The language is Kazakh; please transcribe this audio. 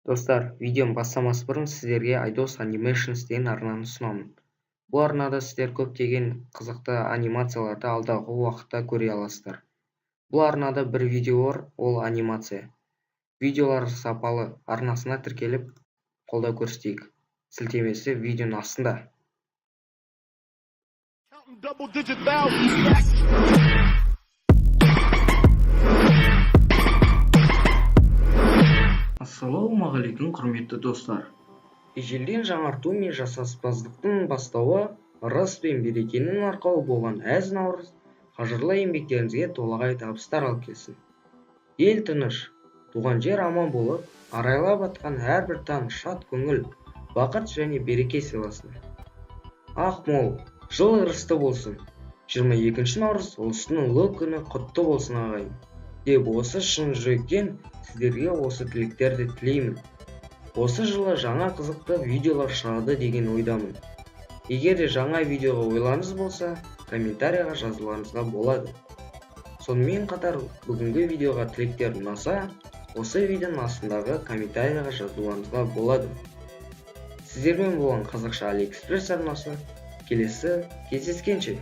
Достар, видеоны бастамас бұрын сіздерге Айдос Animations деген арнаны ұсынамын. Бұл арнада сіздер көптеген қызықты анимацияларды алдағы уақытта көре аласыздар. Бұл арнада бір видео бар, ол анимация. Видеолар сапалы, арнасына тіркеліп, қолдау көрсетейік. Сілтемесі видеоның астында. Counting double digit thousands. Ассалаумағалейкум, құрметті достар! Ежелден жаңарту мен жасаспаздықтың бастауы, ырыс пен берекенің арқауы болған әз Наурыз қажырлы еңбектеріңізге толағай табыстар алып келсін. Ел тыныш, туған жер аман болып, арайлап атқан әрбір таң шат көңіл, бақыт және береке сыйласын. Ақ мол, жыл ырысты болсын. 22 наурыз ұлыстың ұлы күні құтты болсын, ағайын, деп осы шын жүректен сіздерге осы тілектерді тілеймін. Осы жылы жаңа қызықты видеолар шығады деген ойдамын. Егер де жаңа видеоға ойларыңыз болса, комментарийға жазуларыңызға болады. Сонымен қатар бүгінгі видеоға тілектер ұнаса, осы видеоның астындағы комментарийға жазуларыңызға болады. Сіздермен болған Қазақша Алиэкспресс арнасы. Келесі кездескенше!